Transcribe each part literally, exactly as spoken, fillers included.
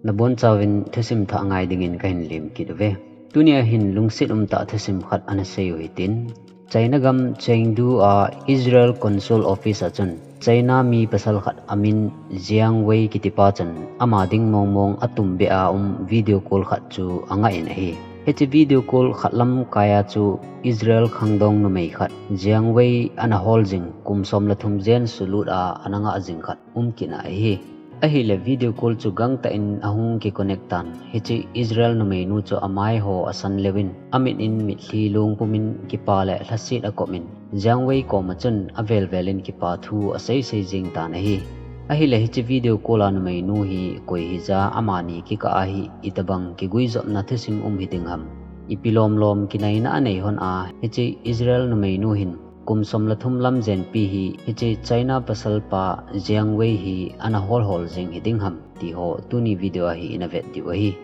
Nabonchauvin thusim thah ngai dingin kahin lemkit uve. Tunia hin lungset umtah thusim khat ana seiyu hitin, China gam Chengdu a Israel Consul Office a chun China mi pasal khat amin Jiang Wei kitipa chun ama ding mongmong atumbeh a um video call khat chu angah in ahi. Hiche video call khat lamkaia chu Israel khangdong numei khat Jiang Wei ana hol jing kum som le thum jen sulut a ana ngah jing khat umkit ahi. Ahile video call chu gangtah in ahung kiconnect tan. Hiche Israel numeinu chu amaiho asan leuvin, amit in mitlhi lungpumin kipa le lhaset akomin, Jiang Wei koma chun avelvelin kipa thu aseisei jing tan ahi. Ahile hiche video call a numeinu hi koi hija, amani kikah a hi itobang kiguijopna thusim um hiding ham, ipi lomlom kinaina anei hon a, hiche Israel numeinu hin kum som le thum lam jenpi hi hiche China pasalpa Jiang Wei hi ana holhol jing hiding ham, tiho tuni video a hi ina vet diu ahi.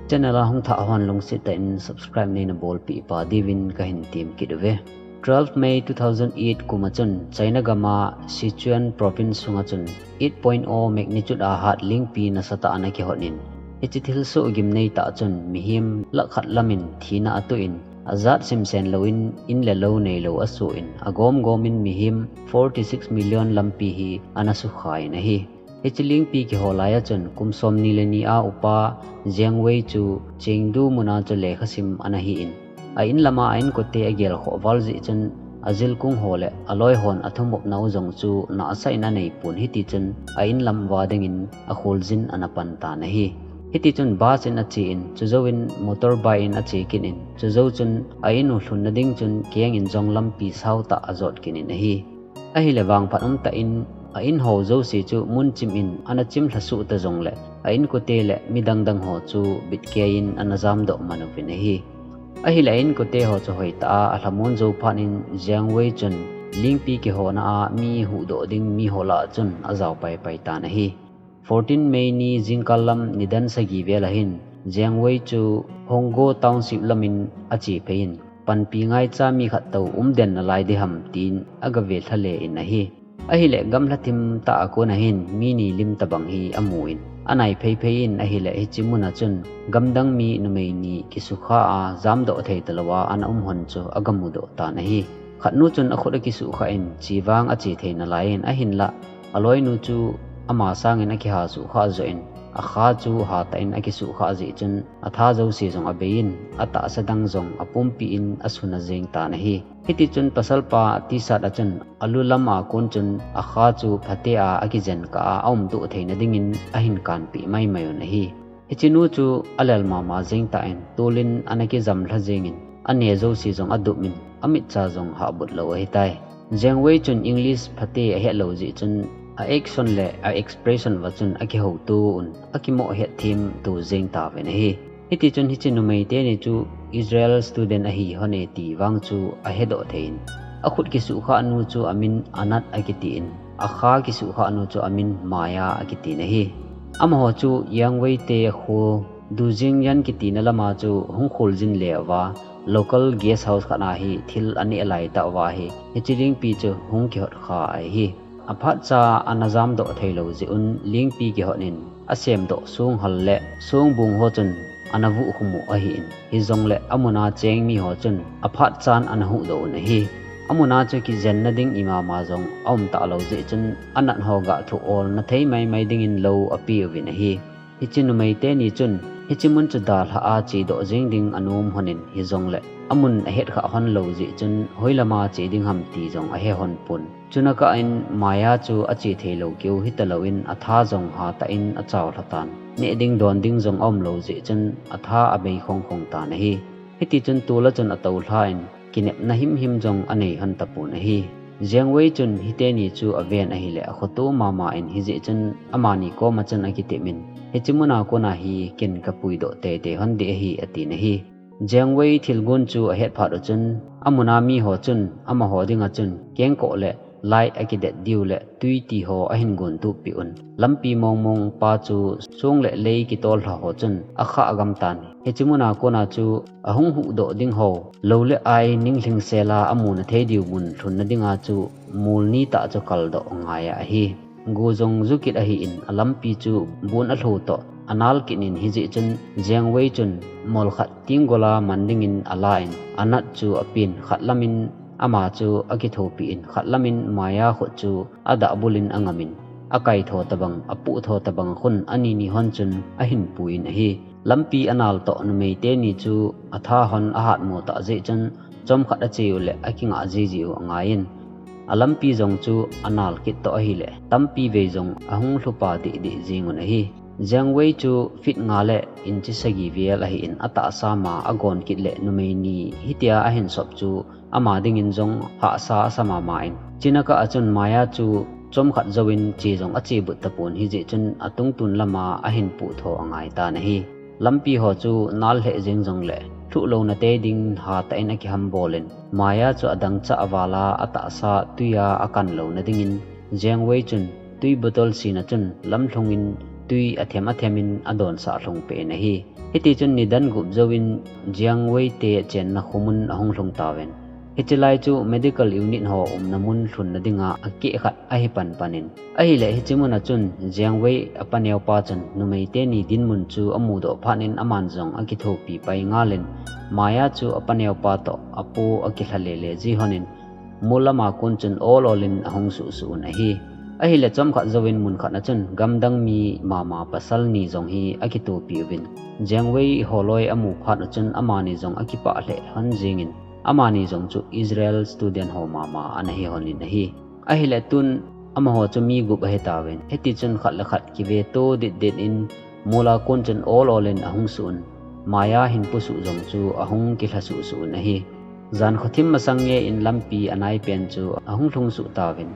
Channel a hung thah hon lungset tah in subscribe neina bolpeh pa diuvin kahin temkit uve. Twelve May two thousand eight kum a chun China gam a Sichuan Province sunga chun eight point oh magnitude a hat lingpi nasatah ana kihot in, hiche thilsoh gimnei tah chun mihem lakh khat lamin thina atoh in, ajat simsen louvin in le lou neilou asoh in, agomgomin mihem forty six million lampi hi ana sukhai in ahi. Hiche lingpi kiho laia chun kum somni le ni a upa Jiang Wei chu Chengdu muna chu lekhasim ana hi in, a inlama a inkote agelkhoh val jeh chun ajilkung ho le aloihon athumopnau jong chu nahsah in aneipon, hitichun a inlam uva dingin akholjin ana pan tan ahi. Hitichun bus in ache in, chujouvin motorbike in ache kit in, chujou chun a inu lhunna ding chun kengin jong lampi saotah ajot kit in ahi. Ahile vangphat umtah in a inho jouse chu munchim in ana chimlhasuh ta jongle, a inkote le midangdang ho chu bitkeiyin ana jamdoh man uvin ahi. Ahile a inkote ho chu hoitah a alhamon jou phat in Jiang Wei chun lingpi kihona a mi huhdoh ding miho lah a chun ajao paipai tan ahi. Fourteen May ni jingkal lam nidan sagi vel ahin Jiang Wei chu Honggo Township lamin ache phei in, panpi ngaicha mi khat tou umden nalai diham tin agave lhale in ahi. Ahile gamlha thim tah a kon ahin mi ni lim tobang hi amu in, anai pheiphei in, ahile hiche muna chun gamdang mi numei ni kisukha a jamdoh thei talouva ana um hon chu agamudoh tan ahi. Khatnu chun akhut akisuhkhah in, chevang ache thei nalai in, ahinlah aloinu chu ama sangin akiha suhkhah joh in, akha chu hatah in akisuhkhah jeh chun atha jouse jong abei in, atahsa dang jong apumpi in asuna jeng tan ahi. Hitichun pasalpa T-shirt a chun alu lam a kon chun akha chu phatea akijen kah a aumdoh theina dingin ahin kanpeh maimai un ahi. Hichenu chu alel mama jeng tah in, tolin ana kijam lha jengin, ane jouse jong adum in, amitcha jong hahbut lou ahitai. Jiang Wei chun English phate ahet lou jeh chun a action le a expression uva chun akihouto un, akimoh hetthem to jeng tauvin ahi. Hitichun hiche numei teni chu Israel student ahi hon e ti vang chu ahedoh thei in, akhut kisuhkhah nu chu amin Anat akitin, akha kisuhkhah nu chu amin Maya akitin ahi. Amaho chu Jiang Wei te kho Dujingyan kitina lama chu hung kholjin le uva, local guest house khat a hi thil aneh laitah uva hi hiche lingpi chu hung kihot kha ahi. Aphatcha ana jamdoh theilou jeh un lingpi kihot in, asemdoh songhal le songbung ho chun ana vuhkhum u ahin, hijongle amuna cheng miho chun aphatchan ana huhdoh un ahi. Amuna chu kijenna ding imama jong aumtalou jeh chun Anat ho gahthu olna thei maimai dingin lou apeuvin ahi. Hiche numei teni chun hiche mun chu dalha a chedoh jeng ding anom hon in, hijongle amun ahetkhah hon lou jeh chun hoilama che ding ham ti jong ahe hon pon. Chuna kah in Maya chu ache theilou keu hitalouvin atha jong hatah in achao lha tan. Neh ding don ding jong aumlou jeh chun atha abei khongkhong tan ahi. Hitichun tola chun atou lha in kinepna himhim jong anei hon tapon ahi. Jiang Wei chun hiteni chu aven ahile akhoto mama in, hijeh chun amani koma chun akitep in, hiche muna kona hi ken kapuidoh teitei hon ding ahi atin ahi. Jiang Wei thilgon chu ahet phat u chun, amuna miho chun amaho dinga chun kengkoh le light akidet diu le twi tiho ahin gontup peh un, lampi mongmong pa chu song le lei kitol lha ho chun akhah agam tan. Hiche muna kona chu ahung huhdoh ding ho, lou le ai ninglhing sela amuna thei diu mun lhunna dinga chu mol nitah chu kaldoh ngai ahi. Go jong ju kit ahin, alampi chu bon alho toh anal kit in, hijeh chun Jiang Wei chun mol khat ting gola man dingin ala in, anat chu apen, khat lamin ama chu akithopi in, khat lamin Maya khut chu adahbul in angamin, akaitho tabang, apuhtho tabang khun anini hon chun ahin pui in ahi. Lampi anal toh numei teni chu atha hon ahatmo tah jeh chun chomkhat ache u le akingah jiji u angaiyin, alampi jong chu anal kit toh ahile tampi vei jong ahung lhupa dehdeh jing un ahi. Jiang Wei chu feet nga le inch sagi vel ahin, atahsa ma agon kit le numei ni hitia ahin sop chu ama dingin jong hahsa asa mama in. China kah a chun Maya chu chomkhat jouvin che jong ache but tapon, hijeh chun atungtun lama ahin puhtho angai tan ahi. Lampi ho chu nal lheh jeng jongle, lhuh louna tei ding hatah in akihambol in, Maya chu adangchah aval a atahsa tui a akan louna dingin, Jiang Wei chun tui bottle sin a chun lamlhung in tui athem athem in adonsah lhung peh in ahi. Hiti chun nidan gup jouvin Jiang Wei te chenna khomun ahung lhung tauvin. Hiche lai chu medical unit ho umna mun lhunna dinga akeh khat ahi panpan in. Ahile hiche mun a chun Jiang Wei apaneo pa chun numei teni dinmun chu amudoh phat in aman jong akithopi pai ngal in, Maya chu apaneo pa toh apo akilha lele ji hon in, mol lama kon chun ol ol in ahung suhsuh un ahi. Ahile chomkhat jouvin mun khat a chun gamdang mi mama pasal ni jong hi akitopi uvin, Jiang Wei holoi amu phat u chun amani jong akipah lheh hon jing in, amani jong chu Israel student ho mama ana hi hon in ahi. Ahile tun amaho chu mi gup ahi tauvin, hiti chun khat le khat kiveto ditdit in, mol a kon chun ol ol in ahung suh un, Maya hin pusuh jong chu ahung kilha suhsuh un ahi. Jan khothim masang nge in lampi anai pen chu ahung lhung suh tauvin.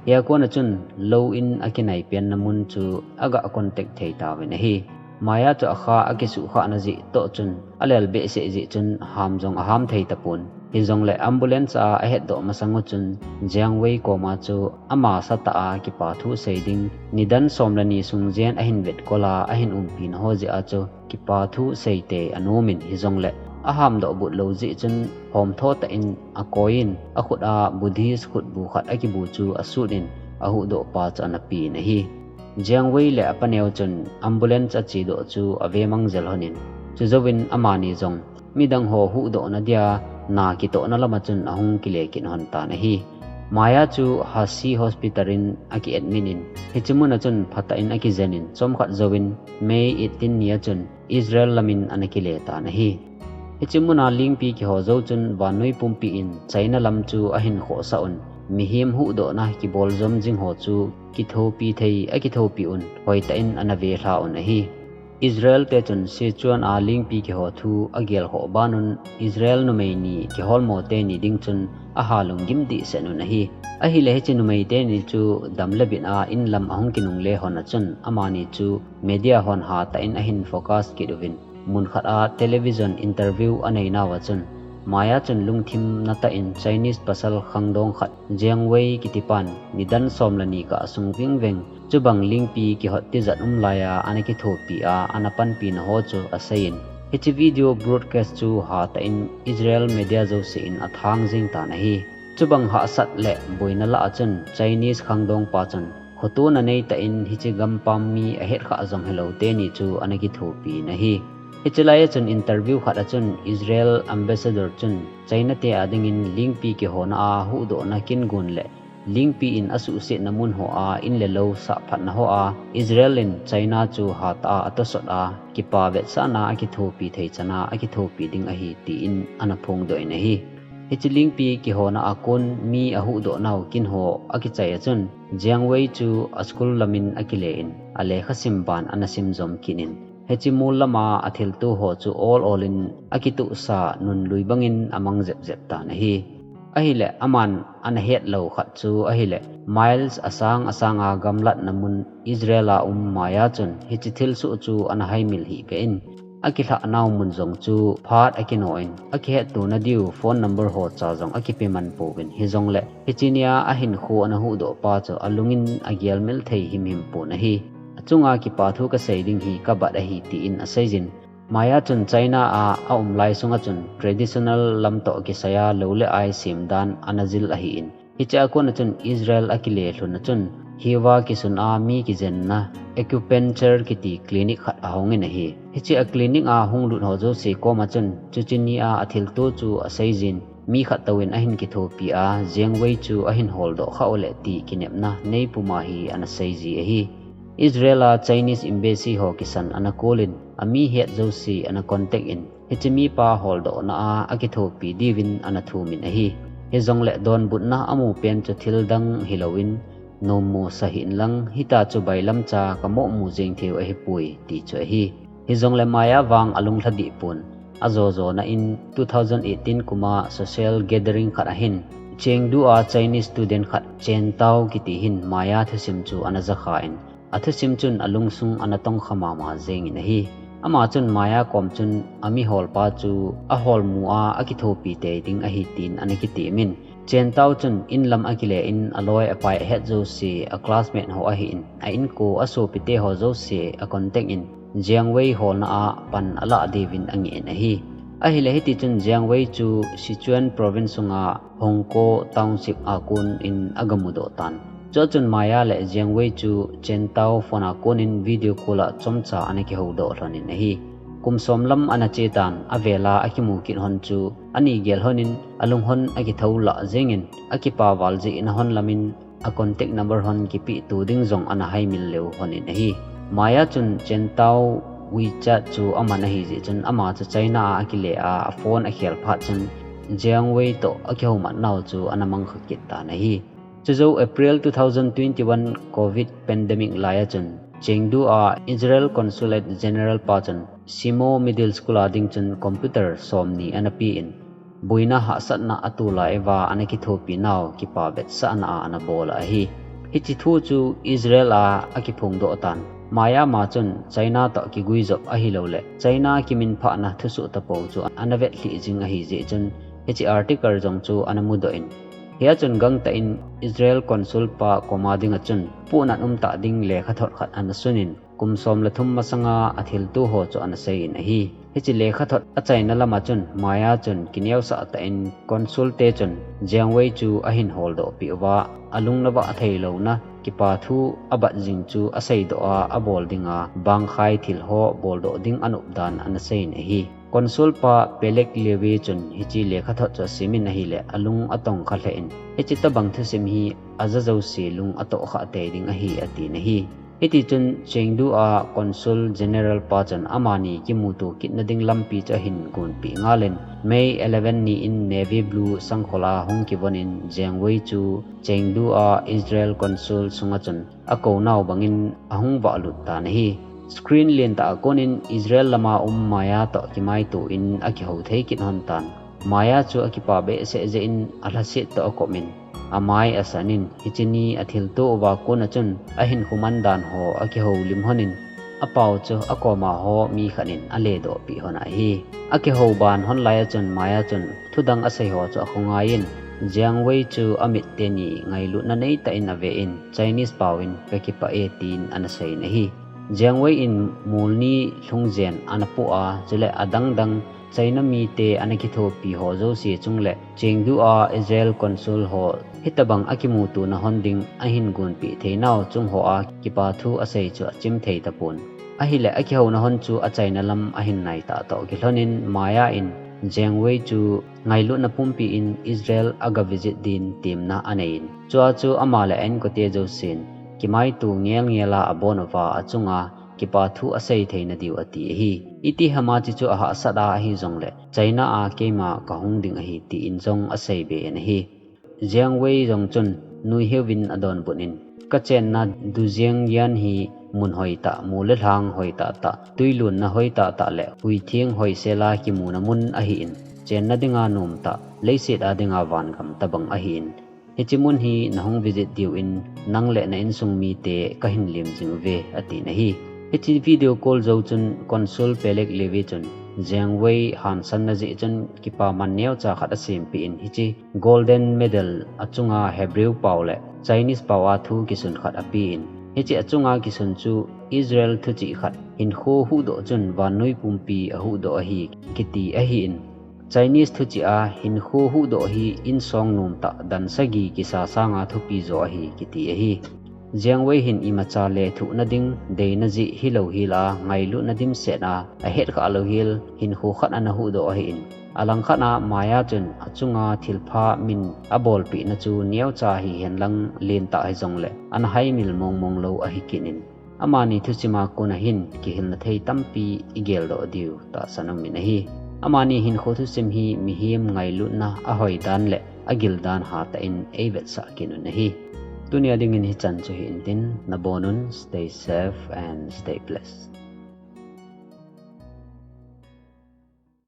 Hia kon a chun lou in akinai penna mun chu aga contact thei tauvin ahi. Maya chu akha akisuhkhahna jeh toh chun alel behseh jeh chun ham jong aham thei tapon. Hijongle ambulance a ahetdoh masang u chun Jiang Wei koma chu ama satah a kipa thu sei ding nidan som le ni sung jen ahin vetkol a ahin umpina ho jeh a chu kipa thu seitei anom in, hijongle ahamdoh but lou jeh chun homtho tah in akoi in, akhut a Buddhist khutbu khat akibu chu asut in, ahuhdoh pa chu ana pen ahi. Jiang Wei le apaneo chun ambulance achedoh chu ave mang jel hon in, chujouvin amani jong midang ho huhdohna dia na kitohna lama chun ahung kile kit hon tan ahi. Maya chu Hassi Hospital in aki admit in, hiche mun a chun phatah in akijen in, chomkhat jouvin May eighteen ni a chun Israel lamin ana kile tan ahi. Hiche mun a lingpi kiho jou chun vannoi pumpi in China lam chu ahin khohsah un, mihem huhdohna kibol jom jing ho chu kithopi thei akithopi un, hoitah in ana velha un ahi. Israel te chun Sichuan a lingpi kiho thu agelkhoh ban un, Israel numei ni kiholmo teni ding chun aha lunggim dehset un ahi. Ahile hiche numei teni chu dam le bit a inlam ahung kinungle hon a chun amani chu media hon hatah in ahin focus kit uvin, mun khat a television interview anei nauva chun Maya chun lungthimna tah in Chinese pasal khangdong khat Jiang Wei kitipan nidan som le ni kah sung vingveng chubang lingpi kihot tijat um lai a ana kithopi a ana panpina ho chu asei in, hiche video broadcast chu hatah in Israel media jouse in athang jing tan ahi. Chubang hahsat le boina lah a chun Chinese khangdong pa chun khotona neitah in hiche gampam mi ahetkhah jong hilou teni chu ana kithopi in ahi. Hiche lai a chun interview khat a chun Israel ambassador chun China te a dingin lingpi kihona a huhdohna kingon le lingpi in asuhsetna mun ho a in le lou sahphatna ho a Israel in China chu hatah a atosot a kipa vetsahna akithopi thei chan a akithopi ding ahi tin ana phongdoh in ahi. Hiche lingpi kihona a kon mi ahuhdoh nau kin ho akichai a chun Jiang Wei chu aschool lamin akile in alekha sim ban ana sim jom kit in, hiche mol lama athilto ho chu ol ol in akituhsa nunlui bangin amang jep jep tan ahi. Ahile aman ana hetlou khat chu ahile miles asang asang a gamlatna mun Israel a um Maya chun hiche thilsoh chu ana haimil hih kah in, akilhah nau mun jong chu phat akino in, akihettona diu phone number ho cha jong akipe man pouvin, hijongle hiche nia ahinkho ana huhdoh pa chu alungin agelmil thei himhim pon ahi. Achunga kipa thu kasei ding hi kabat ahi tin aseijin, Maya chun China a aum lai sunga chun traditional lam toh kisai a lou le ai sem dan ana jil ahin, Hiche a kon a chun Israel a kile lhun a chun, hiva kisun a mi kijenna acupuncture kiti clinic khat ahong in ahi. Hiche a clinic a hung lut ho jouse kom a chun, chuche ni a athilto chu asei jin, mi khat touvin ahin kithopi a, Jiang Wei chu ahin holdoh kha u le ti kinepna neipum a hi ana sei ji ahi. Israel a Chinese embassy ho kisan ana call in, ami het jouse ana contact in, hiche mipa holdohna a akithopi diuvin ana thum in ahi. Hijongle donbutna amu pen chu thil dang hilouvin, nommo sa hih in lang, hitia chu bailam cha kamoh mu jeng thei u ahipoi ti chu ahi. Hijongle Maya vang alung lha deh pon, ajo jona in two thousand eighteen kum a social gathering khat ahin, Chengdu a Chinese student khat Chen Tao kiti hin Maya thusim chu ana ja kha in, athusim chun alungsung ana tong kha mama jeng in ahi. Ama chun Maya kom chun ami holpa chu ahol mu a akithopi tei ding ahi tin ana kitem in, Chen Tao chun in lam akile in aloi apai ahet jouse, a classmate ho ahin, a inko a sopite ho jouse a contact in, Jiang Wei holna a pan alah diuvin angeh in ahi. Ahile hiti chun Jiang Wei chu Sichuan province sunga Hongko township a kon in aga mudoh tan. Chua chun Maya le Jiang Wei chu Chen Tao phone a kon in video call a chomcha ana kihoudoh lhon in ahi. Kum som lam ana che tan, avel a akimu kit lhon chu ani gel lhon in alunghon akithou lah jeng in, akipa val jeh in ahon lam in a contact number lhon kipeh to ding jong ana haimil leu lhon in ahi. Maya chun Chen Tao WeChat chu aman ahi jeh chun ama chu China a akile a, a phone akhel phat chun Jiang Wei toh akihoumat nau chu ana mang kha kit tan ahi. Chujou April two thousand twenty-one covid pandemic lai a chun Chengdu a Israel Consulate General pa chun Simo Middle School a ding chun computer somni ana pe in, boina hahsatna atol a eiva ana kithopi nau kipa vetsahna a ana bol ahi. Hiche thu chu Israel a akiphongdoh tan. Maya ma chun China toh kiguijop ahilouleh China kiminphahna thusoh tapou chu ana vetlhih jing ahi jeh chun hiche article jong chu ana mudoh in, hia chun gangtah in Israel Consul pa kom a ding a chun puhnat umtah ding lekhathot khat ana sun in, kum som le thum masanga athilto ho chu ana sei in ahi. Hiche lekhathot achaina lam a chun Maya chun kineosah tah in Consul te chun Jiang Wei chu ahin holdoh peh uva, alung nava theilouna kipa thu abat jing chu aseidoh a, abol dinga bangkhai thil ho boldoh ding anop dan ana sei in ahi. Consul pa Pelek Levi chun hiche lekhathot chu asim in ahile alung atong kha lheh in, hiche tobang thusim hi aja jouse lung atoh kha tei ding ahi atin ahi. Hiti chun Chengdu a Consul General pa chun amani kimuto kitna ding lampi chu ahin gonpeh ngal in, May eleven ni in navy blue sangkhol a hung kivon in Jiang Wei chu Chengdu a Israel Consul sunga chun akou nau bangin ahung vahlut tan ahi. Screen lentah a kon in Israel lama um Maya toh kimaito in akihou thei kit lhon tan. Maya chu akipa behseh jeh in alhaset toh akop in, amai asan in, hiche ni athilto uva kon a chun ahinkho man dan ho akihoulim lhon in, apao chu akoma ho mi khat in aledoh peh lhon ahi. Akihou ban lhon lai a chun Maya chun thudang asei ho chu akhongai in, Jiang Wei chu amit teni ngailutna neitah in ave in, Chinese pao in kakipah e tin ana sei in ahi. Jiang Wei in molni lhungjen ana poh a, chule adangdang China mite ana kithopi ho jouse chung le Chengdu a Israel Consul ho hitobang akimutona lhon ding ahin gonpeh theinau chung ho a kipa thu asei chu achim thei tapon. Ahile akihouna lhon chu achaina lam ahin naitah toh kilhon in Maya in Jiang Wei chu ngailutna pumpi in Israel aga visit din temna anei in, chua chu ama le a inkote jousen kimaito ngelngel a abon uva achunga kipa thu asei theina diu ati ahi. Itihama hiche chu ahahsat a ahi jongle China a keima kahung ding ahi tin jong asei be in ahi. Jiang Wei jong chun nuiheuvin adonbut in, kachenna Dujiangyan hi mun hoitah, mol le lhang hoitah tah, twilunna hoitah tah le huitheng hoisel a kimuna mun ahin, chenna dinga nomtah, leiset a dinga vangam tobang ahin, hiche mun hi nahung visit diu in nang le na insung mite kahin lem jing uve atin ahi. Hiche video call jou chun Consul Pelek Levi chun Jiang Wei hansanna jeh chun kipaman neocha khat asempeh in hiche Golden Medal achunga Hebrew pao le Chinese pao a thu kisun khat apen, hiche achunga kisun chu Israel thuchih khat, hinkho huhdoh chun vannoi pumpi ahuhdoh ahi kiti ahin, Chinese thuchih a hinkho huhdoh hi insong nomtah dan sagi kisa sanga thupi jo ahi kiti ahi. Jengvei hin imacha lethuhna ding, deina jeh hilou hel a, ngailutna dimset a, ahet khah lou hel hinkho khat ana huhdoh ahin. Alangkhat a maiya chun achunga thilpha min abolpehna chu neocha hihen lang lentah hijongle ana haimil mongmong lou ahi kit in. Amani thusim a kon a hin kihilna thei tampi igeldoh diu tahsan um in ahi. Amani hinkho thusim hi mihem ngailutna ahoi dan le agil dan hatah in eivetsah kit un ahi. Tunia dingin hichan chu hi intin, nabonun stay safe and stay blessed.